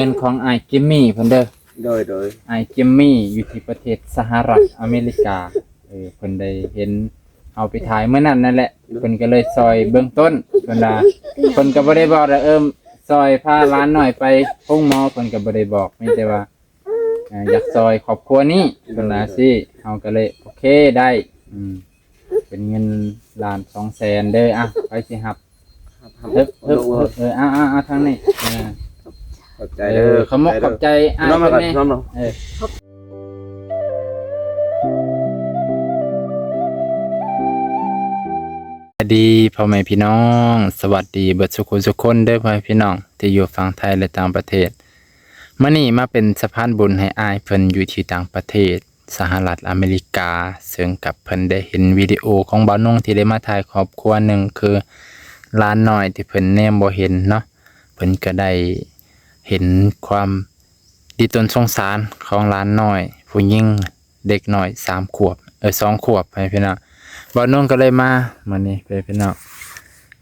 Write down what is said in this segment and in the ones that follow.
ເງິນຂອງອ້າຍຈິມມີ່ເພິ່ນເດີ. ໂດຍ ໂດຍ ອ້າຍຈິມມີ່ຢູ່ທີ່ປະເທດສະຫະລັດອາເມລິກາ. ເອີ ເພິ່ນໄດ້ເຫັນເຮົາໄປຖ່າຍມື້ນັ້ນນັ້ນແຫຼະ ເພິ່ນກໍເລີຍຊ່ອຍເບື້ອງຕົ້ນ. ເພິ່ນວ່າ ເພິ່ນກໍບໍ່ໄດ້ບອກວ່າ ເອີ ຊ່ອຍພາຫຼານນ້ອຍໄປໂຮງໝໍ ເພິ່ນກໍບໍ່ໄດ້ບອກ ມີແຕ່ວ່າ ເອີ ຢາກຊ່ອຍຄອບຄົວນີ້ ເພິ່ນວ່າຊີ້. ເຮົາກໍເລີຍ ໂອເຄ ໄດ້ ອືມ ເປັນເງິນລ້ານສອງແສນເດີ. ອ່ະ ໃຜຊິຮັບ? ຮັບ ຮັບ ເອີ ເອີ ເອີ ເອີ ເອີ ເອີ ເອີ ເອີ ທາງນີ້ ເອີ ຂອບໃຈເດີ ເອີ ຂອບໃຈເດີ ຂອບໃຈອ້າຍເພິ່ນແດ່ ເອີ. ສະບາຍດີພໍ່ແມ່ພີ່ນ້ອງ ສະຫວັດດີເບິດສຸຂູສຸຄົນເດີ ພໍ່ແມ່ພີ່ນ້ອງທີ່ຢູ່ຝັ່ງໄທ ແລະ ຕ່າງປະເທດ. ມື້ນີ້ມາເປັນສະພານບຸນໃຫ້ອ້າຍເພິ່ນຢູ່ທີ່ຕ່າງປະເທດ ສະຫະລັດອາເມລິກາ ເຊິ່ງກັບເພິ່ນໄດ້ເຫັນວິດີໂອຂອງບ່າວນົງທີ່ໄດ້ມາຖ່າຍຄອບຄົວໜຶ່ງ ຄືຫຼານນ້ອຍທີ່ເພິ່ນແນມບໍ່ເຫັນເນາະ. ເພິ່ນກໍໄດ້ເຫັນຄວາມດີຕົນສົງສານຂອງຫຼານນ້ອຍຜູ້ຍິງ ເດັກນ້ອຍສາມຂວບ ເອີ ສອງຂວບ ພໍ່ແມ່ພີ່ນ້ອງ. ບ່າວນົງກໍເລີຍມາມື້ນີ້ ພໍ່ແມ່ພີ່ນ້ອງ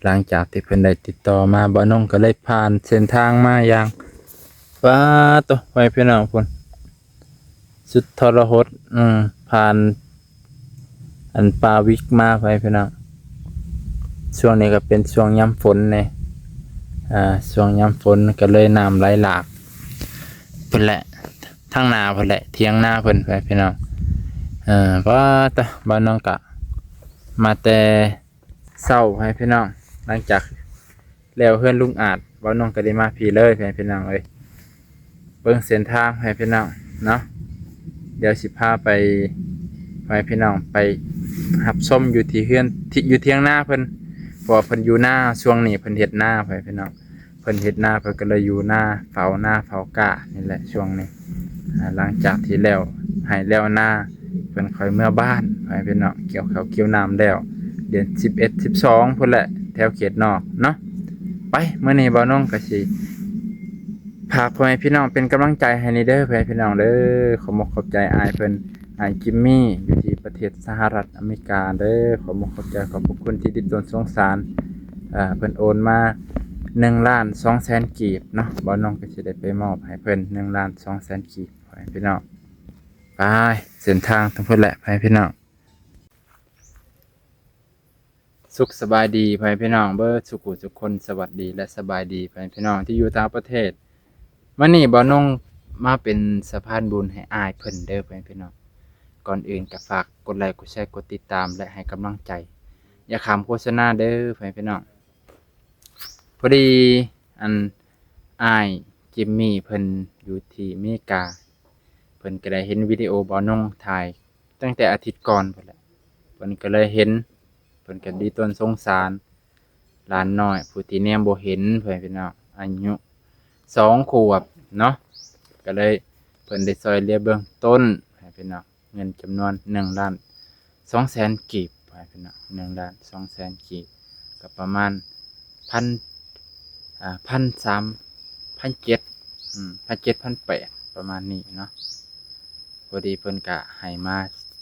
ຫຼັງຈາກທີ່ເພິ່ນໄດ້ຕິດຕໍ່ມາ ບ່າວນົງກໍເລີຍຜ່ານເສັ້ນທາງມາຢ່າງ ປາໂຕ ພໍ່ແມ່ພີ່ນ້ອງ ພຸ້ນ ສຸດທໍລະຫົດ ອືມ ຜ່ານອັນປ່າວິກມາ ພໍ່ແມ່ພີ່ນ້ອງ. ຊ່ວງນີ້ກໍເປັນຊ່ວງຍາມຝົນແດ່ ອ່າ ຊ່ວງຍາມຝົນກໍເລີຍນ້ຳໄຫຼຫຼາກພຸ້ນແຫຼະ ທາງໜ້າພຸ້ນແຫຼະ ຖຽງນາເພິ່ນ ພໍ່ແມ່ພີ່ນ້ອງ. ເອີ ປາໂຕ ບ່າວນົງກະມາແຕ່ ເຊົ້າ ພໍ່ແມ່ພີ່ນ້ອງ ຫຼັງຈາກແລ້ວເຮືອນລຸງອາດ ບ່າວນົງກໍໄດ້ມາພີ້ເລີຍ ພໍ່ແມ່ພີ່ນ້ອງເອີຍ. ເບິ່ງເສັ້ນທາງ ພໍ່ແມ່ພີ່ນ້ອງເນາະ ດຽວຊິພາໄປ ພໍ່ແມ່ພີ່ນ້ອງໄປຮັບຊົມຢູ່ທີ່ເຮືອນ ທີ່ຢູ່ຖຽງນາເພິ່ນ ເພາະວ່າເພິ່ນຢູ່ນາ ຊ່ວງນີ້ເພິ່ນເຮັດນາ ພໍ່ແມ່ພີ່ນ້ອງ. ເພິ່ນເຮັດນາ ເພິ່ນກໍເລີຍຢູ່ນາ ເຝົ້ານາເຝົ້າກ້ານີ້ແຫຼະຊ່ວງນີ້. ອ່າ ຫຼັງຈາກທີ່ແລ້ວໄຮ່ແລ້ວນາ ເພິ່ນຄ່ອຍເມືອບ້ານ ພໍ່ແມ່ພີ່ນ້ອງ. ກ່ຽວເຂົ້າກ່ຽວນ້ຳແລ້ວ ເດືອນສິບເອັດ ສິບສອງພຸ້ນແຫຼະ ແຖວເຂດນອກເນາະ. ໄປ ມື້ນີ້ບ່າວນົງກໍຊິຝາກພໍ່ແມ່ພີ່ນ້ອງເປັນກຳລັງໃຈໃຫ້ແດ່ເດີ ພໍ່ແມ່ພີ່ນ້ອງເດີ. ຂອບອົກຂອບໃຈອ້າຍເພິ່ນ ອ້າຍຈິມມີ່ ຢູ່ທີ່ປະເທດສະຫະລັດອາເມລິກາເດີ. ຂອບອົກຂອບໃຈ ຂອບພະຄຸນທີ່ດີຕົນສົງສານ. ເອີ ເພິ່ນໂອນມາໜຶ່ງລ້ານສອງແສນກີບເນາະ ບ່າວນົງກໍຊິໄດ້ໄປມອບໃຫ້ເພິ່ນໜຶ່ງລ້ານສອງແສນກີບ ພໍ່ແມ່ພີ່ນ້ອງ. ໄປ ເສັ້ນທາງທັງພຸ້ນແຫຼະ ພໍ່ແມ່ພີ່ນ້ອງ. ສຸກສະບາຍດີ ພໍ່ແມ່ພີ່ນ້ອງເບິດສຸຂູສຸຄົນ. ສະຫວັດດີ ແລະ ສະບາຍດີ ພໍ່ແມ່ພີ່ນ້ອງທີ່ຢູ່ຕ່າງປະເທດ. ມື້ນີ້ບ່າວນົງມາເປັນສະພານບຸນໃຫ້ອ້າຍເພິ່ນເດີ ພໍ່ແມ່ພີ່ນ້ອງ. ກ່ອນອື່ນກໍຝາກກົດໄລ ກົດແຊ ກົດຕິດຕາມ ແລະ ໃຫ້ກຳລັງໃຈ. ຢ່າຂ້າມໂຄສະນາເດີ ພໍ່ແມ່ພີ່ນ້ອງ. ພໍດີ ອັນ ອ້າຍຈິມມີ່ເພິ່ນຢູ່ທີ່ອາເມລິກາ ເພິ່ນກໍໄດ້ເຫັນວິດີໂອບ່າວນົງຖ່າຍຕັ້ງແຕ່ອາທິດກ່ອນພຸ້ນແຫຼະ. ເພິ່ນກໍເລີຍເຫັນ ເພິ່ນກໍດີຕົນສົງສານຫຼານນ້ອຍຜູ້ທີ່ແນມບໍ່ເຫັນ ພໍ່ແມ່ພີ່ນ້ອງ ອາຍຸສອງຂວບເນາະ. ກໍເລີຍ ເພິ່ນໄດ້ຊ່ອຍເຫຼືອເບື້ອງຕົ້ນ ພໍ່ແມ່ພີ່ນ້ອງ ເງິນຈຳນວນໜຶ່ງລ້ານສອງແສນກີບ ພໍ່ແມ່ພີ່ນ້ອງ ໜຶ່ງລ້ານສອງແສນກີບ ກໍປະມານພັນ ອ່າ ພັນສາມ ພັນເຈັດ ອືມ ພັນເຈັດ ພັນແປດ ປະມານນີ້ເນາະ. ພໍດີເພິ່ນກະໃຫ້ມາ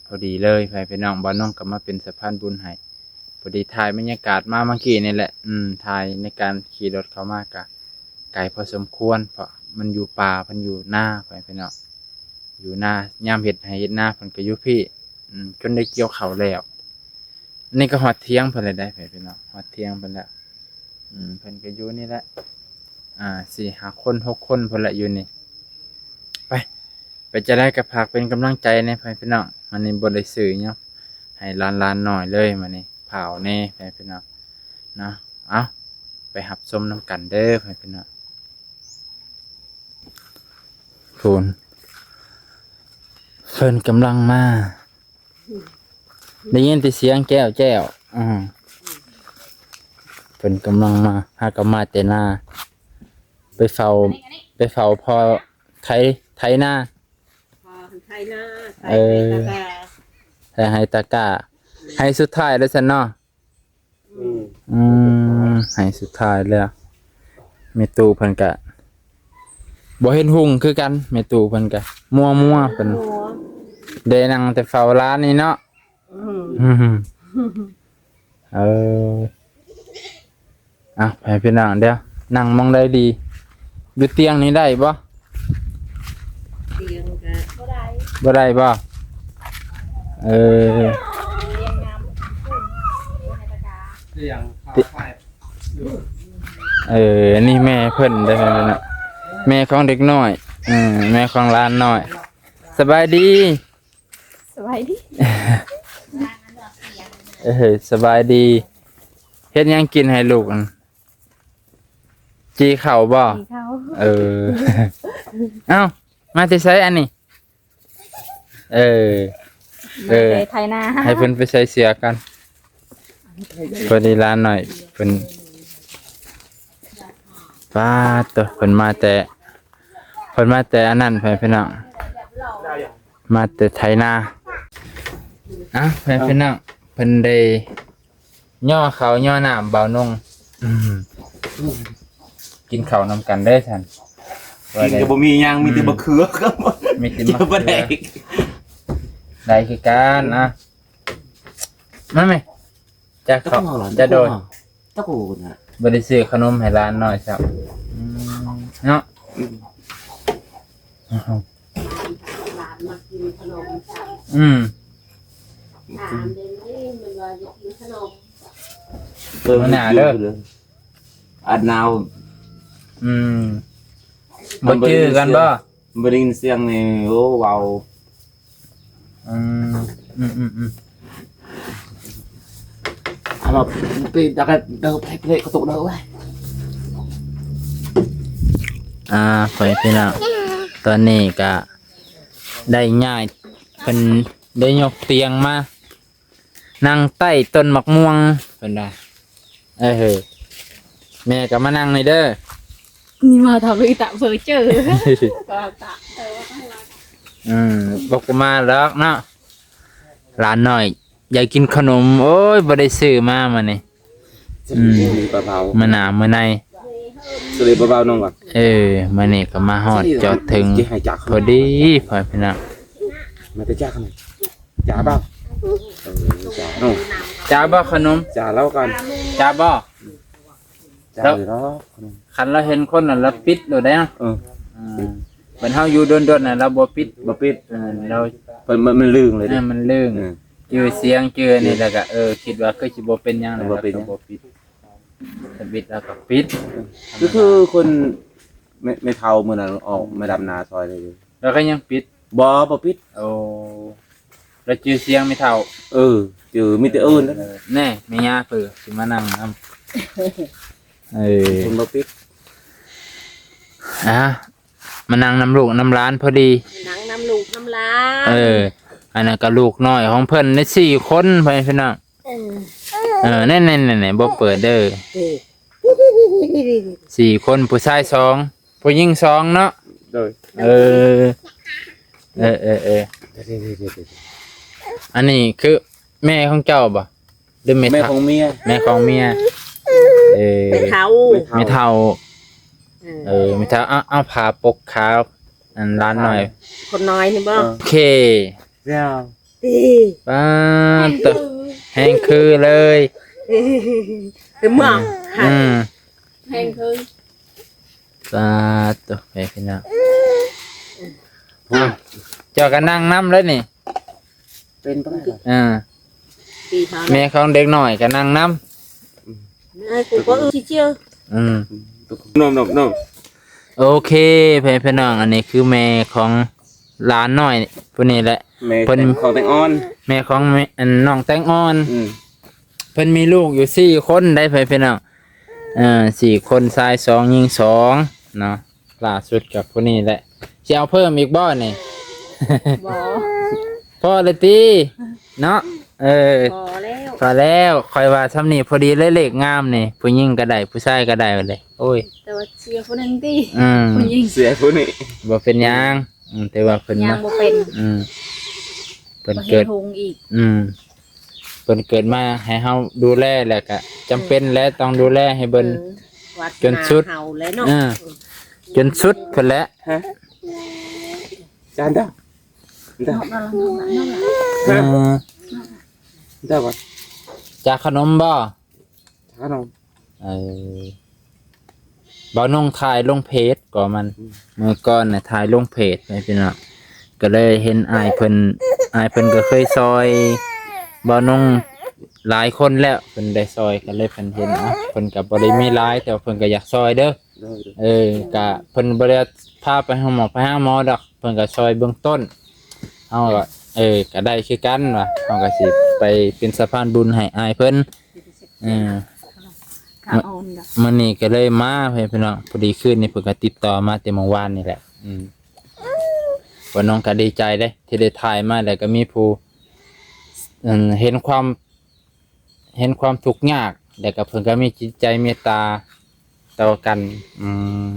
ພໍດີເລີຍ ພໍ່ແມ່ພີ່ນ້ອງ. ບ່າວນົງກໍມາເປັນສະພານບຸນໃຫ້. ພໍດີຖ່າຍບັນຍາກາດມາເມື່ອກີ້ນີ້ແຫຼະ ອືມ ຖ່າຍໃນການຂີ່ລົດເຂົ້າມາກະໄກພໍສົມຄວນ ເພາະມັນຢູ່ປ່າ ເພິ່ນຢູ່ນາ ພໍ່ແມ່ພີ່ນ້ອງ. ຢູ່ນາ ຍາມເຮັດໄຮ່ເຮັດນາເພິ່ນກໍຢູ່ພີ້ ອືມ ຈົນໄດ້ກ່ຽວເຂົ້າແລ້ວ. ນີ້ກໍຮອດຖຽງເພິ່ນແລ້ວເດ້ ພີ່ນ້ອງ ຮອດຖຽງເພິ່ນແລ້ວ. ອືມ ເພິ່ນກໍຢູ່ນີ້ແຫຼະ ອ່າ ສີ່ຫ້າຄົນ ຫົກຄົນພຸ້ນແຫຼະຢູ່ນີ້. ໄປ ໄປຈັ່ງໃດກໍຝາກເປັນກຳລັງໃຈແດ່ ພໍ່ແມ່ພີ່ນ້ອງ. ມື້ນີ້ບໍ່ໄດ້ຊື້ຫຍັງໃຫ້ຫຼານໆນ້ອຍເລີຍ ມື້ນີ້ພ້າວແດ່ ພໍ່ແມ່ພີ່ນ້ອງເນາະ. ເອົາ ໄປຮັບຊົມນຳກັນເດີ ພໍ່ແມ່ພີ່ນ້ອງ. ພຸ້ນ ເພິ່ນກຳລັງມາ ໄດ້ຍິນແຕ່ສຽງແຈ້ວໆ. ອືມ ເພິ່ນກຳລັງມາ ຫາກໍມາແຕ່ນາ ໄປເຝົ້າ ໄປເຝົ້າພໍ່ໄຖ ໄຖນາ ພໍ່ໄຖນາ ເອີ ໄຖໄຮ່ຕາກ້າ ໄຖໄຮ່ຕາກ້າ ໄຮ່ສຸດທ້າຍແລ້ວຊັ້ນເນາະ. ອືມ ອືມ ໃຫ້ສຸດທ້າຍແລ້ວ ແມ່ຕູ້ເພິ່ນກະບໍ່ເຫັນຮຸ່ງຄືກັນ. ແມ່ຕູ້ເພິ່ນກະມົວໆ ເພິ່ນໄດ້ນັ່ງແຕ່ເຝົ້າຫຼານນີ້ເນາະ. ອືມ ເອີ ອ່ະ ໃຫ້ພີ່ນ້ອງ ດຽວນັ່ງໝ່ອງໃດດີ? ຢູ່ຕຽງນີ້ໄດ້ບໍ່? ບໍ່ໄດ້ບໍ່? ເອີ ເອີ ອັນນີ້ແມ່ເພິ່ນເດ້ ແມ່ຂອງເດັກນ້ອຍ ເອີ ແມ່ຂອງຫຼານນ້ອຍ. ສະບາຍດີ. ສະບາຍດີ. ເອີ ສະບາຍດີ. ເຮັດຫຍັງກິນໃຫ້ລູກ? ຈີ່ເຂົ້າບໍ່? ຈີ່ເຂົ້າ. ເອີ ເອົ້າ ມາແຕ່ໃສອັນນີ້? ເອີ ເອີ ມາແຕ່ໄຖນາ. ໃຫ້ເພິ່ນໄປໃສ່ເສື້ອກ່ອນ. ພໍດີຫຼານນ້ອຍເພິ່ນ ປາດໂຕ ເພິ່ນມາແຕ່ ເພິ່ນມາແຕ່ອັນນັ້ນ ພໍ່ແມ່ພີ່ນ້ອງ ມາແຕ່ໄຖນາ. ເອົ້າ ພໍ່ແມ່ພີ່ນ້ອງ ເພິ່ນໄດ້ ຍໍເຂົ້າຍໍນ້ຳບ່າວນົງ. ອືມ ກິນເຂົ້ານຳກັນເດີຊັ້ນ. ກິນກໍບໍ່ມີຫຍັງ ມີແຕ່ ອືມ ບັກເຂືອ ມີແຕ່ບັກເຂືອ ບັກແດກ ໄດ້ຄືກັນນະ. ມາແມ່ ຈາເຂົ້າ ຈາໂດຍ ຕະໂກນນະ ບໍ່ໄດ້ຊື້ຂະໜົມໃຫ້ຫຼານນ້ອຍຊ້ຳ. ອືມ ເນາະ ອືມ ຫຼານມັກກິນຂະໜົມ. ອືມ ຖາມເດ້ ມັນວ່າຢາກກິນຂະໜົມ. ເອີ ມື້ໜ້າເດີ ອັດໜາວ. ອືມ ບໍ່ຈື່ກັນບໍ່? ບໍ່ໄດ້ຍິນສຽງນີ້ ໂອ້ ເວົ້າ. ອືມ ອືມໆໆ ເອົາມາປີດ ດັກ ດັກ ເພລ ເພລ ກະຕຸກເດີເວີຍ. ອ່າ ພໍ່ແມ່ພີ່ນ້ອງ ຕອນນີ້ກະໄດ້ຍ້າຍ ເພິ່ນໄດ້ຍົກຕຽງມາ ນັ່ງໃຕ້ຕົ້ນໝາກມ່ວງເພິ່ນວ່າ. ເອີ ແມ່ກໍມານັ່ງນີ້ເດີ. ນີ້ມາທຳອີຕະເພີເຈີ. ອືມ ບໍ່ກໍມາດອກເນາະ ຫຼານນ້ອຍຢາກກິນຂະໜົມ. ໂອ້ຍ ບໍ່ໄດ້ຊື້ມາມື້ນີ້. ອືມ ມື້ໜ້າມື້ໃນ ສະເລດເບົາໆ ນ້ອງວ່າ. ເອີ ມື້ນີ້ກໍມາຮອດຈອດເຖິງພໍດີ ພໍ່ແມ່ພີ່ນ້ອງ. ມາແຕ່ຈາກ ຈາບໍ່? ເອີ ຈາເນາະ ຈາບໍ່ຂະໜົມ? ຈາລາວກັນ ຈາບໍ່? ຈາຢູ່ດອກ ຄັນລາວເຫັນຄົນນັ້ນລາວປິດໂລດເດ້. ເອີ ອືມ ບັດເຮົາຢູ່ດົນໆ ນະ ລາວບໍ່ປິດ ບໍ່ປິດ. ເອີ ລາວ ເພິ່ນ ມັນ ມັນລຶ້ງເລີຍເດ້ ເອີ ມັນລຶ້ງ. ເອີ ຈື່ສຽງຈື່ອັນນີ້ແລ້ວກໍ ເອີ ຄິດວ່າຄືຊິບໍ່ເປັນຫຍັງ ແລ້ວກໍບໍ່ປິດ. ທຳອິດລາວກໍປິດ. ກໍຄືຄົນ ແມ່ ແມ່ເຖົ້າມື້ນັ້ນອອກມາດຳນາຊ່ອຍເລີຍ ລາວກໍຍັງປິດ. ບໍ່ ບໍ່ປິດ. ໂອ້ ລາວຈື່ສຽງແມ່ເຖົ້າ. ເອີ ຈື່ ມີແຕ່ເອີ້ນ. ເອີ ແນ່ ແມ່ຍ່າເພິ່ນຊິມານັ່ງນຳ. ເອີ ເພິ່ນບໍ່ປິດ. ອ່າ ມານັ່ງນຳລູກນຳຫຼານພໍດີ ນັ່ງນຳລູກນຳຫຼານ. ເອີ ອັນນັ້ນກໍລູກນ້ອຍຂອງເພິ່ນໄດ້ສີ່ຄົນ ພໍ່ແມ່ພີ່ນ້ອງ. ເອີ ເອີ ແນ່ໆໆໆ ບໍ່ເປີດເດີ. ເອີ ສີ່ຄົນ ຜູ້ຊາຍສອງ ຜູ້ຍິງສອງເນາະ. ໂດຍ ເອີ ເອີໆໆ ອັນນີ້ຄືແມ່ຂອງເຈົ້າບໍ່ ຫຼືແມ່ ແມ່ຂອງເມຍ? ແມ່ຂອງເມຍ. ເອີ ແມ່ເຖົ້າ ແມ່ເຖົ້າ. ເອີ ເອີ ແມ່ເຖົ້າ ເອົາ ເອົາຜ້າປົກຂາ ອັນຫຼານນ້ອຍ ຄົນນ້ອຍນີ້ບໍ່? ເອີ ໂອເຄ ເຈົ້າ. ປາດໂຕ ແຮງຄືເລີຍ ຄືໝໍ. ອືມ ແຮງຄື ປາດໂຕ ແມ່ພີ່ນ້ອງ. ເຈົ້າກໍນັ່ງນຳເລີຍນີ້ ເປັນປະໄດ. ອ່າ ແມ່ຂອງເດັກນ້ອຍກໍນັ່ງນຳ. ອືມ ນອມໆໆ ໂອເຄ ແມ່ພີ່ນ້ອງ ອັນນີ້ຄືແມ່ຂອງຫຼານນ້ອຍຜູ້ນີ້ແຫຼະ. ແມ່ ເພິ່ນ ຂອງແຕງອ່ອນ ແມ່ຂອງແມ່ ອັນ ນ້ອງແຕງອ່ອນ. ອືມ ເພິ່ນມີລູກຢູ່ສີ່ຄົນໄດ໋ ແມ່ພີ່ນ້ອງ. ເອີ ສີ່ຄົນ ຊາຍສອງ ຍິງສອງເນາະ. ລ່າສຸດກັບຜູ້ນີ້ແຫຼະ ຊິເອົາເພີ່ມອີກບໍ່ນີ້? ບໍ່ ພໍແລ້ວຕິເນາະ. ເອີ ພໍແລ້ວ ພໍແລ້ວ ຂ້ອຍວ່າຊ່ຳນີ້ພໍດີເລີຍ ເລກງາມນີ້ ຜູ້ຍິງກໍໄດ້ ຜູ້ຊາຍກໍໄດ້ເລີຍ. ໂອ້ຍ ແຕ່ວ່າເສຍຜູ້ໜຶ່ງຕິ. ອືມ ຜູ້ຍິງ ເສຍຜູ້ນີ້ ບໍ່ເປັນຫຍັງ. ອືມ ແຕ່ວ່າເພິ່ນຍັງບໍ່ເປັນ. ອືມ ເພິ່ນເກີດ ອືມ ເພິ່ນເກີດມາໃຫ້ເຮົາດູແລ ແລ້ວກະຈຳເປັນແຫຼະ ຕ້ອງດູແລໃຫ້ເບິ່ງ ເອີ ຈົນສຸດ ເຮົາແຫຼະເນາະ. ເອີ ຈົນສຸດພຸ້ນແຫຼະ. ຮະ ຈານດາ ດາ ເອີ ດາ ຈາຂະໜົມບໍ່? ເອີ ບ່າວນົງຖ່າຍລົງເພຈກໍມັນ ອືມ ມື້ກ່ອນນະ ຖ່າຍລົງເພຈໃຫ້ພີ່ນ້ອງ. ກໍເລີຍເຫັນອ້າຍເພິ່ນ ອ້າຍເພິ່ນກໍເຄີຍຊ່ອຍບ່າວນົງຫຼາຍຄົນແລ້ວ ເພິ່ນໄດ້ຊ່ອຍ ກໍເລີຍເພິ່ນເຫັນ ເອົາ ເພິ່ນກໍບໍ່ໄດ້ມີຫຼາຍ ແຕ່ວ່າເພິ່ນກໍຢາກຊ່ອຍເດີ. ໂດຍ ເອີ ກະເພິ່ນບໍ່ໄດ້ພາໄປຫາໝໍ ໄປຫາໝໍດອກ ເພິ່ນກໍຊ່ອຍເບື້ອງຕົ້ນ ເຮົາກໍ ເອີ ກໍໄດ້ຄືກັນວ່າ ເຮົາກໍຊິໄປເປັນສະພານບຸນໃຫ້ອ້າຍເພິ່ນ. ເອີ ມື້ນີ້ກໍເລີຍມາ ເພື່ອນພີ່ນ້ອງ ພໍດີຄືນນີ້ເພິ່ນກໍຕິດຕໍ່ມາແຕ່ມື້ວານນີ້ແຫຼະ ອືມ ບ່າວນົງກໍດີໃຈເດ້ ທີ່ໄດ້ຖ່າຍມາ ແລ້ວກໍມີຜູ້ ເຫັນຄວາມ ເຫັນຄວາມທຸກຍາກ ແລ້ວກໍເພິ່ນກໍມີຈິດໃຈເມດຕາຕໍ່ກັນ. ອືມ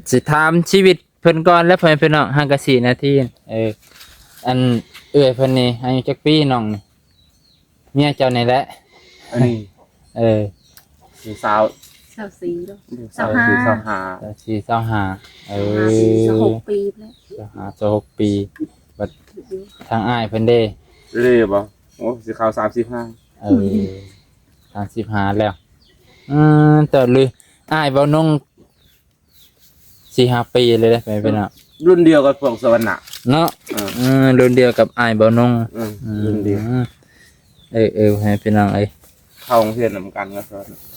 ຊິຖາມຊີວິດເພິ່ນກ່ອນແຫຼະ ເພື່ອນພີ່ນ້ອງ ຫາກະສີ່ນາທີ. ເອີ ອັນເອື້ອຍເພິ່ນນີ້ອາຍຸຈັກປີ ນ້ອງນີ້? ເມຍເຈົ້ານີ້ແຫຼະ ອັນນີ້ ເອີ ຊາວ ຊາວສີ່ ຊາວຫ້າ ຊາວຫ້າ ຊາວຫ້າ ເອີ ຊາວຫົກປີແລ້ວ ຊາວຫ້າ ຊາວຫົກປີ. ບັດທາງອ້າຍເພິ່ນເດ? ເດບໍ່? ໂອ້ ຊິເຂົ້າສາມສິບຫ້າ ເອີ ສາມສິບຫ້າແລ້ວ. ອືມ ແຕ່ລື ອ້າຍເວົ້ານ້ອງ ສີ່ຫ້າປີເລີຍເດ້ ເປັນເນາະ ລຸ້ນດຽວກັບພວກສະຫວັນນະເນາະ. ເອີ ເອີ ລຸ້ນດຽວກັບອ້າຍເບົານົງ. ເອີ ລຸ້ນດຽວ ເອີ ເອີ ໃຫ້ພີ່ນ້ອງເອີຍ ເຂົ້າໂຮງຮຽນນຳກັນ.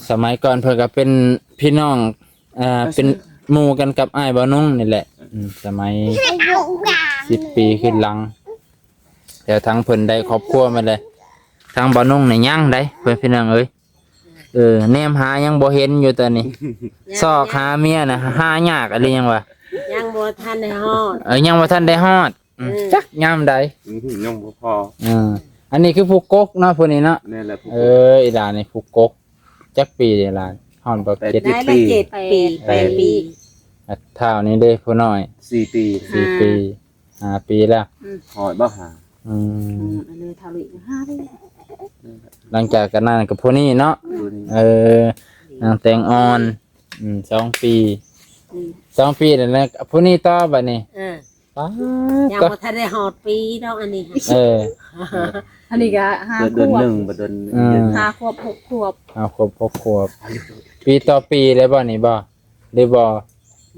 ສະໄໝກ່ອນເພິ່ນກໍເປັນພີ່ນ້ອງ ເປັນໝູ່ກັນກັບອ້າຍເບົານົງນີ້ແຫຼະ. ອືມ ສະໄໝສິບປີຂຶ້ນຫຼັງ ແລ້ວທາງເພິ່ນໄດ້ຄອບຄົວມາແລ້ວ ທາງເບົານົງນີ້ຍັງໄດ໋ ເພື່ອນພີ່ນ້ອງເອີຍ. ເອີ ແນມຫາຍັງບໍ່ເຫັນຢູ່ຕອນນີ້ ຊອກຫາເມຍນະຫາຍາກອີ່ຫຼີຫຍັງວະ ຍັງບໍ່ທັນໄດ້ຮອດ ເອີ ຍັງບໍ່ທັນໄດ້ຮອດ. ອືມ ເອີ ຈັກຍາມໃດ ອືມ ຍັງບໍ່ພໍ. ເອີ ອັນນີ້ຄືຜູ້ກົກເນາະ ຜູ້ນີ້ເນາະ. ແມ່ນແຫຼະ ຜູ້ກົກ ເອີ ອີຫຼານີ້ຜູ້ກົກ. ຈັກປີອີຫຼາ? ຮອດບໍ່ ເຈັດປີ ແປດປີ ແປດປີ. ທ້າວນີ້ເດ້ ຜູ້ນ້ອຍ ສີ່ປີ ສີ່ປີ ຫ້າປີແລ້ວ. ອືມ ຮອດບໍ່ ຫ້າ? ອືມ ອືມ ອັນນີ້ທ້າວນີ້ຫ້າປີ. ຫຼັງຈາກກັນນັ້ນກໍຜູ້ນີ້ເນາະ ຜູ້ນີ້ ເອີ ນາງແຕງອ່ອນ. ອືມ ສອງປີ ອືມ ສອງປີແລ້ວນະ ຜູ້ນີ້ຕໍ່ບັດນີ້. ເອີ ປ້າດ ຍັງບໍ່ທັນໄດ້ຮອດປີດອກອັນນີ້. ເອີ ອັນນີ້ກໍຫ້າຂວບ ເດືອນໜຶ່ງ ບໍ່ເດືອນ ອືມ ຫ້າຂວບ ຫົກຂວບ ຫ້າຂວບ ຫົກຂວບ. ປີຕໍ່ປີເລີຍບໍ່ນີ້ບໍ່ ຫຼືບໍ່?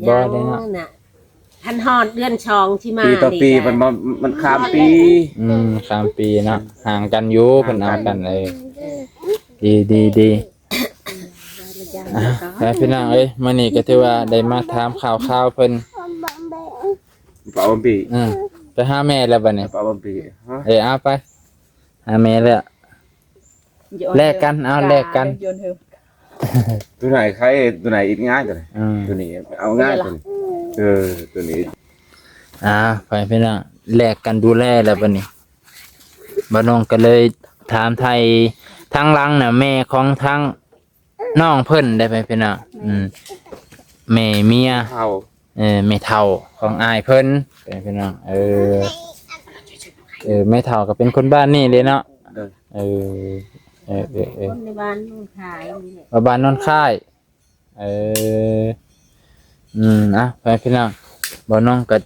ບໍ່ເດ້ເນາະ ຍັງນະ ທັນຮອດເດືອນສອງທີ່ມາ ປີຕໍ່ປີນີ້ກະ ມັນ ມັນ ມັນຂ້າມປີ. ອືມ ຂ້າມປີເນາະ ຫ່າງກັນຢູ່ ເພິ່ນເອົາກັນ. ເອີ ເອີ ດີ ດີ ດີ. ອ່າ ໄປພີ່ນ້ອງເອີຍ ມື້ນີ້ກໍຖືວ່າໄດ້ມາຖາມຂ່າວຄາວເພິ່ນ. ປາບັມປີ ເອີ ໄປຫາແມ່ແລ້ວບັດນີ້ ປາບັມປີ. ເອີ ເອົາໄປຫາແມ່ແລ້ວ ແລກກັນ ເອົາແລກກັນ. ໂຕໃດໃຄ ໂຕໃດອິດງ່າຍ ໂຕໃດ ອືມ ໂຕນີ້ເອົາງ່າຍ ໂຕນີ້ ເອີ ໂຕນີ້. ອ່າ ໄປພີ່ນ້ອງ ແລກກັນດູແລແລ້ວບັດນີ້. ບ່າວນົງກໍເລີຍຖາມໄຖ່ທາງຫຼັງນະ ແມ່ຂອງທາງ ນ້ອງເພິ່ນໄດ້ໄປພີ່ນ້ອງ. ອືມ ແມ່ເມຍ ເຖົ້າ ເອີ ແມ່ເຖົ້າຂອງອ້າຍເພິ່ນໄປພີ່ນ້ອງ. ເອີ ເອີ ແມ່ເຖົ້າກໍເປັນຄົນບ້ານນີ້ເດ້ເນາະ. ເອີ ເອີ ເອີ ເອີ ຄົນໃນບ້ານໂນນຄາຍນີ້ແຫຼະ ວ່າບ້ານໂນນຄາຍ. ເອີ ອືມ ອ່ະ ໄປພີ່ນ້ອງ ບ່າວນົງກໍ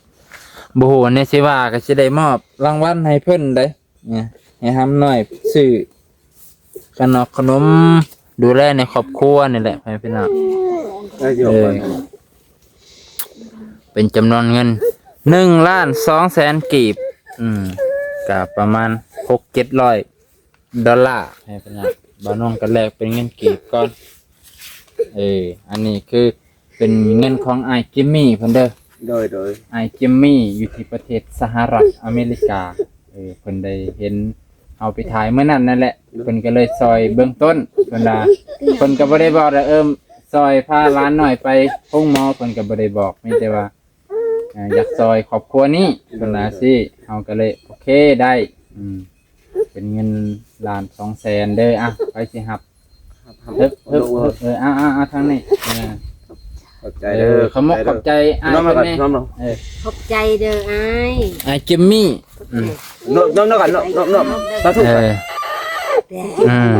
ບໍ່ຮູ້ແນວຊິວ່າ ກໍຊິໄດ້ມອບລາງວັນໃຫ້ເພິ່ນໄດ໋. ໃຫ້ຫຳໜ້ອຍຊື້ຂະໜອກຂະໜົມ ດູແລໃນຄອບຄົວນີ້ແຫຼະ ພໍ່ແມ່ພີ່ນ້ອງ. ເອີ ເປັນຈຳນວນເງິນໜຶ່ງລ້ານສອງແສນກີບ ອືມ ກະປະມານຫົກເຈັດຮ້ອຍດອນລາ ພໍ່ແມ່ພີ່ນ້ອງ. ບ່າວນົງກໍແລກເປັນເງິນກີບກ່ອນ. ເອີ ອັນນີ້ຄື ເປັນເງິນຂອງອ້າຍຈິມມີ່ເພິ່ນເດີ. ໂດຍ ໂດຍ ອ້າຍຈິມມີ່ຢູ່ທີ່ປະເທດສະຫະລັດອາເມລິກາ. ເອີ ເພິ່ນໄດ້ເຫັນເຮົາໄປຖ່າຍມື້ນັ້ນນັ້ນແຫຼະ ເພິ່ນກໍເລີຍຊ່ອຍເບື້ອງຕົ້ນ. ເພິ່ນວ່າ ເພິ່ນກໍບໍ່ໄດ້ບອກວ່າ ເອີ ຊ່ອຍພາຫຼານນ້ອຍໄປໂຮງໝໍ ເພິ່ນກໍບໍ່ໄດ້ບອກ ມີແຕ່ວ່າ ອ່າ ຢາກຊ່ອຍຄອບຄົວນີ້ ເພິ່ນວ່າຊີ້ ເຮົາກໍເລີຍໂອເຄໄດ້. ອືມ ເປັນເງິນລ້ານສອງແສນເດີ. ອ່ະ ໃຜຊິຮັບ? ຮັບ ຮັບ ເອີ ເອີ ເອີ ເອີ ເອົາ ເອົາ ເອົາທາງນີ້. ເອີ ຂອບໃຈເດີ ເອີ ຂອບໃຈເດີ ຂອບໃຈອ້າຍເພິ່ນແດ່. ເອີ ຂອບໃຈເດີອ້າຍ ອ້າຍຈິມມີ່. ອືມ ນົບ ນົບ ນົບກັນ ນົບ ນົບ ນົບ ສາທຸ. ເອີ ອືມ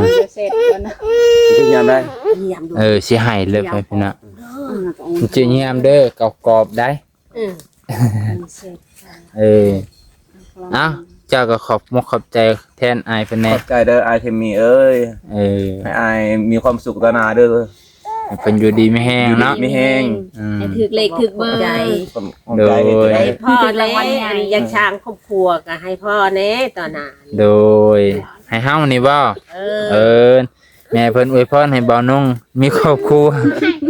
ຊິຍາມໄດ້ ເອີ ຊິໃຫ້ເລີຍ ພີ່ນ້ອງ. ຊິຍາມເດີ ກອບໆໄດ໋. ເອີ ເອີ ເອົາ ເຈົ້າກໍຂອບມົກຂອບໃຈແທນອ້າຍເພິ່ນແດ່. ຂອບໃຈເດີອ້າຍເທມມີເອີຍ. ເອີ ໃຫ້ອ້າຍມີຄວາມສຸກຕໍ່ໜ້າເດີ. ໃຫ້ເພິ່ນຢູ່ດີມີແຮງເນາະ ຢູ່ດີມີແຮງ ອືມ ໃຫ້ຖືກເລກຖືກເບີ ຂອບໃຈ ໂດຍ ໃຫ້ພໍ່ແດ່ ຢາກສ້າງຄອບຄົວກໍໃຫ້ພໍ່ແດ່ຕອນນັ້ນ ໂດຍ ໃຫ້ເຮົານີ້ບໍ່ ເອີ ເອີ ແມ່ເພິ່ນອວຍພອນໃຫ້ບ່າວນຸ່ງມີຄອບຄົວ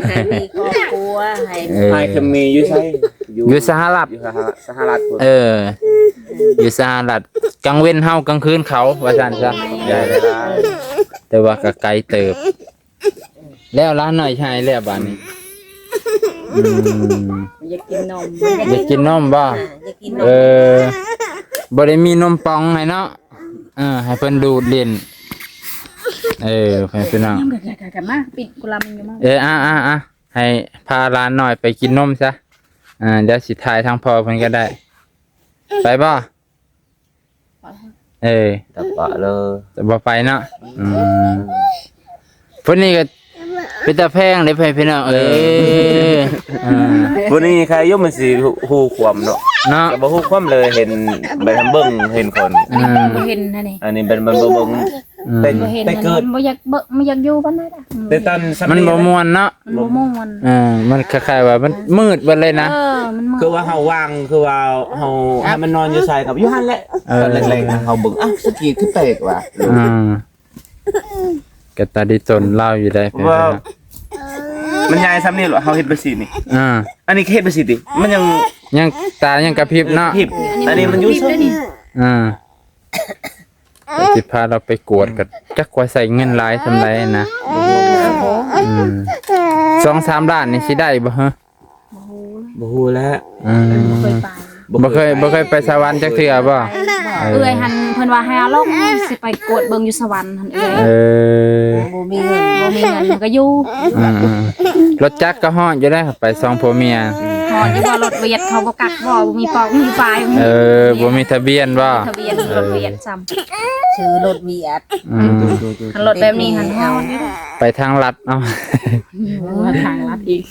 ໃຫ້ມີຄອບຄົວ ໃຫ້ ເອີ ອ້າຍຄຳມີຢູ່ໃສ? ຢູ່ ຢູ່ສະຫະລັດ ຢູ່ສະຫະລັດ ສະຫະລັດພຸ້ນ ເອີ ຢູ່ສະຫະລັດ ກາງເວັນເຮົາ ກາງຄືນເຂົາ ວ່າຊັ້ນຊະ ແຕ່ວ່າກໍໄກເຕີບ ແລ້ວຫຼານນ້ອຍໃຫຍ່ແລ້ວບາດນີ້ ອືມ ຢາກກິນນົມ ຢາກກິນນົມບໍ່? ຢາກກິນນົມ ເອີ ບໍ່ໄດ້ມີນົມປ່ອງໃຫ້ເນາະ ເອີ ໃຫ້ເພິ່ນດູດຫຼິ້ນ ເອີ ໃຫ້ພີ່ນ້ອງ ມາ ປິດກູລາມີຢູ່ມາ ເອີ ອ່າໆ ໃຫ້ພາຫຼານນ້ອຍໄປກິນນົມຊະ ອ່າ ດຽວຊິຖ່າຍທາງພໍ່ເພິ່ນກໍໄດ້ ໄປບໍ່? ເອີ ຕະປະເລີ ແຕ່ບໍ່ໄປເນາະ ອືມ ຜູ້ນີ້ກໍເປັນຕາແພງເດ້ ພີ່ນ້ອງເອີຍ ເອີ ອ່າ ຜູ້ນີ້ໃຄຢູ່ ມັນຊິຮູ້ຄວາມເນາະ ເນາະ ແຕ່ບໍ່ຮູ້ຄວາມເລີຍ ເຫັນໄປທາງເບິ່ງ ເຫັນຄົນ ອືມ ບໍ່ເຫັນຫັ້ນນີ້ ອັນນີ້ເປັນ ມັນບໍ່ເບິ່ງ ອືມ ແຕ່ ບໍ່ເຫັນ ແຕ່ເກີດ ມັນບໍ່ຢາກເບິ່ງ ບໍ່ຢາກຢູ່ປານໃດດອກ ແຕ່ຕອນ ມັນບໍ່ມ່ວນເນາະ ມັນບໍ່ມ່ວນ ເອີ ມັນຄ້າຍໆວ່າມັນມືດເບິດເລີຍນະ ເອີ ມັນມືດ ຄືວ່າເຮົາວ່າງ ຄືວ່າເຮົາໃຫ້ມັນນອນຢູ່ໃສກໍຢູ່ຫັ້ນແຫຼະ ເອີ ຕອນແລກໆນະ ເຮົາເບິ່ງ ອ້າວ ສະກີຄືແປກວ່າ ອືມ ກໍຕາດີຕົນລາວຢູ່ໄດ໋ ວ່າ ມັນໃຫຍ່ສ່ຳນີ້ລະ ເຮົາເຮັດແບບຊີ້ນີ້ ອ່າ ອັນນີ້ເຮັດແບບຊີ້ຕິ ມັນຍັງ ຍັງຕາຍັງກະພິບເນາະ ເອີ ພິບ ອັນນີ້ມັນຢູ່ຊັ້ນນີ້ ອ່າ ຊິພາລາວໄປກວດກໍຈັກວ່າໃຊ້ເງິນຫຼາຍສ່ຳໃດນະ ອືມ ສອງສາມລ້ານນີ້ຊິໄດ້ບໍ່ເຮີ? ບໍ່ຮູ້ແລ້ວ ອືມ ບໍ່ເຄີຍໄປ ບໍ່ເຄີຍ ບໍ່ເຄີຍໄປສະຫວັນຈັກເທື່ອບໍ່? ເອີ ເອື້ອຍຫັ້ນເພິ່ນວ່າໃຫ້ເອົາລົງ ຊິໄປກວດເບິ່ງຢູ່ສະຫວັນຫັ້ນເອື້ອຍ ເອີ ບໍ່ມີເງິນ ບໍ່ມີເງິນກໍຢູ່ ອືມໆ ລົດຈັກກໍຮອດຢູ່ໄດ໋ ໄປສອງຜົວເມຍ ຮອດຢູ່ບໍ່? ລົດຫວຽດເຂົາບໍ່ກັກບໍ່? ບໍ່ມີປອກມີປາຍ ເອີ ບໍ່ມີທະບຽນບໍ່? ທະບຽນ ເອີ ລົດຫວຽດຊ້ຳ ຊື່ລົດຫວຽດ ອືມ ຄັນລົດແບບນີ້ຫັ້ນຮອດຢູ່ ໄປທາງລັດເອົາ ວ່າທາງລັດອີກ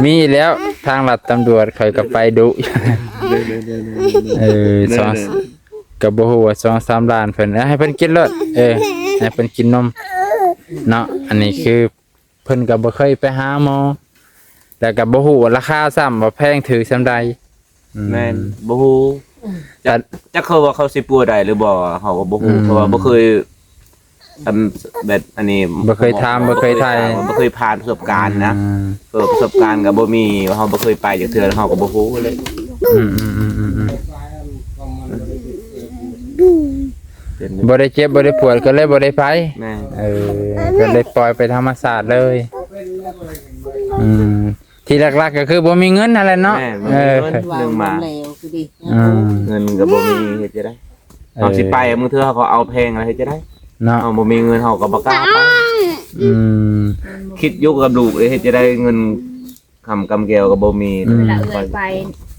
ມີແລ້ວ ທາງລັດຕຳຫຼວດຂ້ອຍກໍໄປດຸ ເອີ ສອງ ກໍບໍ່ຮູ້ວ່າສອງສາມລ້ານເພິ່ນ ເອີ ໃຫ້ເພິ່ນກິນໂລດ ເອີ ໃຫ້ເພິ່ນກິນນົມເນາະ ອັນນີ້ຄື ເພິ່ນກໍບໍ່ເຄີຍໄປຫາໝໍ ແລ້ວກໍບໍ່ຮູ້ວ່າລາຄາຊ້ຳວ່າແພງຖືກສ່ຳໃດ ອືມ ແມ່ນ ບໍ່ຮູ້ ຈັກ ຈັກເຂົາວ່າເຂົາຊິປົວໄດ້ຫຼືບໍ່ ເຮົາກໍບໍ່ຮູ້ ອືມ ເພາະວ່າບໍ່ເຄີຍ ອັນ ແບບອັນນີ້ ບໍ່ເຄີຍຖາມ ບໍ່ເຄີຍຖ່າຍ ບໍ່ເຄີຍຜ່ານປະສົບການນະ ອືມ ເອີ ປະສົບການກໍບໍ່ມີ ເຮົາບໍ່ເຄີຍໄປຈັກເທື່ອ ເຮົາກໍບໍ່ຮູ້ເລີຍ ອືມໆໆໆ ເປັນ ບໍ່ໄດ້ເຈັບບໍ່ໄດ້ປວດກໍເລີຍບໍ່ໄດ້ໄປ ແມ່ນ ເອີ ກໍເລີຍປ່ອຍໄປທຳມະຊາດເລີຍ ອືມ ທີ່ຫຼັກໆກໍຄືບໍ່ມີເງິນຫັ້ນແຫຼະເນາະ ແມ່ນ ບໍ່ມີເງິນ ເອີ ໜຶ່ງມາ ອືມ ເງິນກໍບໍ່ມີ ເຮັດຈັ່ງໃດ ເອີ ເຮົາຊິໄປ ບາງເທື່ອເຂົາເອົາແພງແລ້ວ ເຮັດຈັ່ງໃດ ເນາະ ເຮົາບໍ່ມີເງິນ ເຮົາກໍບໍ່ກ້າໄປ ອືມ ຄິດຢູ່ກັບລູກເດ້ ເຮັດຈັ່ງໃດ ເງິນ ຄຳກຳແກ້ວກໍບໍ່ມີ ອືມ ເວລາເອື້ອຍໄປ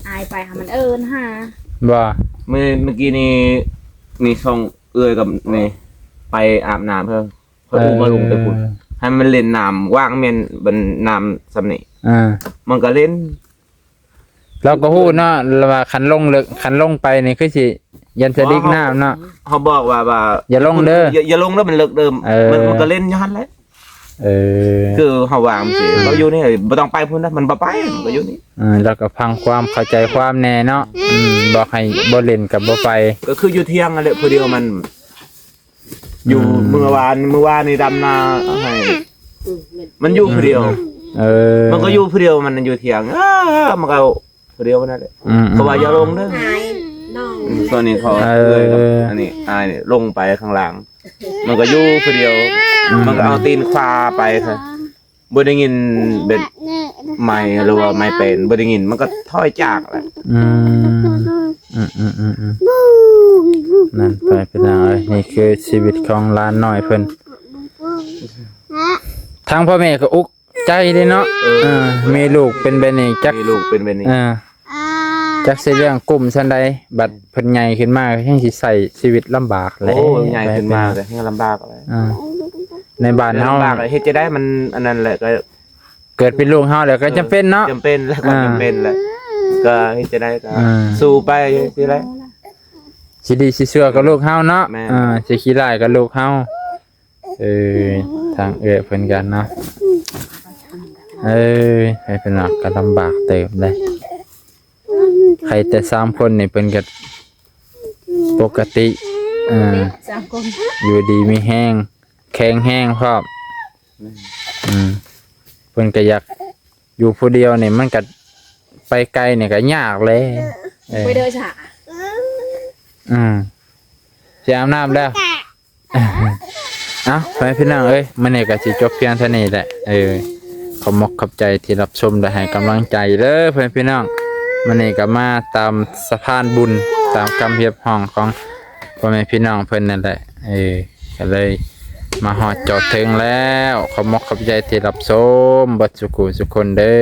ອ້າຍໄປຫາ ມັນເອີ້ນຫາ ບໍ່ ມື້ ມື້ກີ້ນີ້ ນີ້ສອງເອື້ອຍກັບນີ້ ໄປອາບນ້ຳເພິ່ນ ຂ້ອຍອຸມາລົງໄປພຸ້ນ ເອີ ໃຫ້ມັນຫຼິ້ນນ້ຳ ວ່າງແມ່ນ ມັນນ້ຳສ່ຳນີ້ ອ່າ ມັນກໍຫຼິ້ນ ລາວກໍຮູ້ເນາະ ລາວວ່າຄັນລົງເລິກ ຄັນລົງໄປນີ້ຄືຊິຢ້ານສະດິກນ້ຳເນາະ ເຮົາບອກວ່າ ວ່າ ຢ່າລົງເດີ ຢ່າ ຢ່າລົງເດີ ມັນເລິກເດີ ເອີ ມັນ ມັນກໍຫຼິ້ນຢູ່ຫັ້ນແຫຼະ ເອີ ຄືເຮົາວ່າຈັ່ງຊີ້ ອືມ ເຮົາຢູ່ນີ້ ບໍ່ຕ້ອງໄປພຸ້ນນະ ມັນບໍ່ໄປ ມັນກໍຢູ່ນີ້ ເອີ ລາວກໍຟັງຄວາມ ເຂົ້າໃຈຄວາມແດ່ເນາະ ອືມ ອືມ ບອກໃຫ້ບໍ່ຫຼິ້ນກໍບໍ່ໄປ ກໍຄືຢູ່ທ່ຽງຫັ້ນແຫຼະ ຜູ້ດຽວມັນ ຢູ່ ອືມ ມື້ວານ ມື້ວານນີ້ດຳນາໃຫ້ ມັນຢູ່ຜູ້ດຽວ ອືມ ເອີ ມັນກໍຢູ່ຜູ້ດຽວ ມັນຢູ່ທ່ຽງ ເອີ ມັນກໍຜູ້ດຽວນັ້ນແຫຼະ ອືມ ເຂົາວ່າຢ່າລົງເດີ ອາຍນ້ອງ ອືມ ຕອນນີ້ເຂົາ ເອີ ເອື້ອຍກັບອັນນີ້ ອ້າຍນີ້ລົງໄປຂ້າງລ່າງ ມັນກໍຢູ່ຜູ້ດຽວ ອືມ ມັນກໍເອົາຕີນຂວາໄປ ບໍ່ໄດ້ຍິນແບບໄມ້ ຫຼືວ່າໄມ້ແປນ ບໍ່ໄດ້ຍິນ ມັນກໍຖອຍຈາກແຫຼະ ອືມ ອືມໆໆໆ ນັ້ນໄປພີ່ນ້ອງເອີຍ ນີ້ຄືຊີວິດຂອງຫຼານນ້ອຍເພິ່ນ ທາງພໍ່ແມ່ກໍອຸກໃຈເດ້ເນາະ ເອີ ເອີ ມີລູກເປັນແບບນີ້ ຈັກ ມີລູກເປັນແບບນີ້ ເອີ ຈັກຊິລ້ຽງກຸ້ມຊັ້ນໃດ ບັດເພິ່ນໃຫຍ່ຂຶ້ນມາກໍຍັງຊິໃຊ້ຊີວິດລຳບາກແຫຼະ ໂອ້ ໃຫຍ່ຂຶ້ນມາກໍແຮງລຳບາກແຫຼະ ອ່າ ໃນບ້ານເຮົາລຳບາກ ເຮັດຈັ່ງໃດ ມັນອັນນັ້ນແຫຼະ ກໍເກີດເປັນລູກເຮົາແລ້ວກໍຈຳເປັນເນາະ ຈຳເປັນແຫຼະ ອ່າ ກໍຈຳເປັນແຫຼະ ກໍເຮັດຈັ່ງໃດກໍ ອ່າ ສູ້ໄປຈັ່ງຊີ້ແຫຼະ ຊິດີຊິຊົ່ວກໍລູກເຮົາເນາະ ແມ່ນ ອ່າ ຊິຂີ້ຮ້າຍກໍລູກເຮົາ ເອີ ທາງເອື້ອຍເພິ່ນກັນເນາະ ເອີຍ ໃຫ້ເພິ່ນວ່າກໍລຳບາກເຕີບເດ້. ໃຜແຕ່ສາມຄົນນີ້ເພິ່ນກໍປົກກະຕິ ເອີ ສາມຄົນ ຢູ່ດີມີແຮງ ແຂງແຮງພ້ອມ. ແມ່ນ ອືມ ເພິ່ນກໍຢາກຢູ່ຜູ້ດຽວນີ້ ມັນກໍໄປໄກນີ້ກໍຍາກແຫຼະ. ເອີ ໄປເດີສາ ອືມ ຊິອາບນ້ຳແລ້ວ. ເອົ້າ ພໍ່ແມ່ພີ່ນ້ອງເອີຍ ມື້ນີ້ກໍຊິຈົບພຽງເທົ່ານີ້ແຫຼະ. ເອີ ຂອບມົກຂອບໃຈທີ່ຮັບຊົມ ແລະ ໃຫ້ກຳລັງໃຈເດີ ພໍ່ແມ່ພີ່ນ້ອງ. ມື້ນີ້ກໍມາຕາມສະພານບຸນ ຕາມຄຳຮຽກຮ້ອງຂອງພໍ່ແມ່ພີ່ນ້ອງເພິ່ນນັ້ນແຫຼະ. ເອີ ກໍເລີຍມາຮອດຈອດເຖິງແລ້ວ. ຂອບມົກຂອບໃຈທີ່ຮັບຊົມເບິດສູ່ຜູ້ສູ່ຄົນເດີ.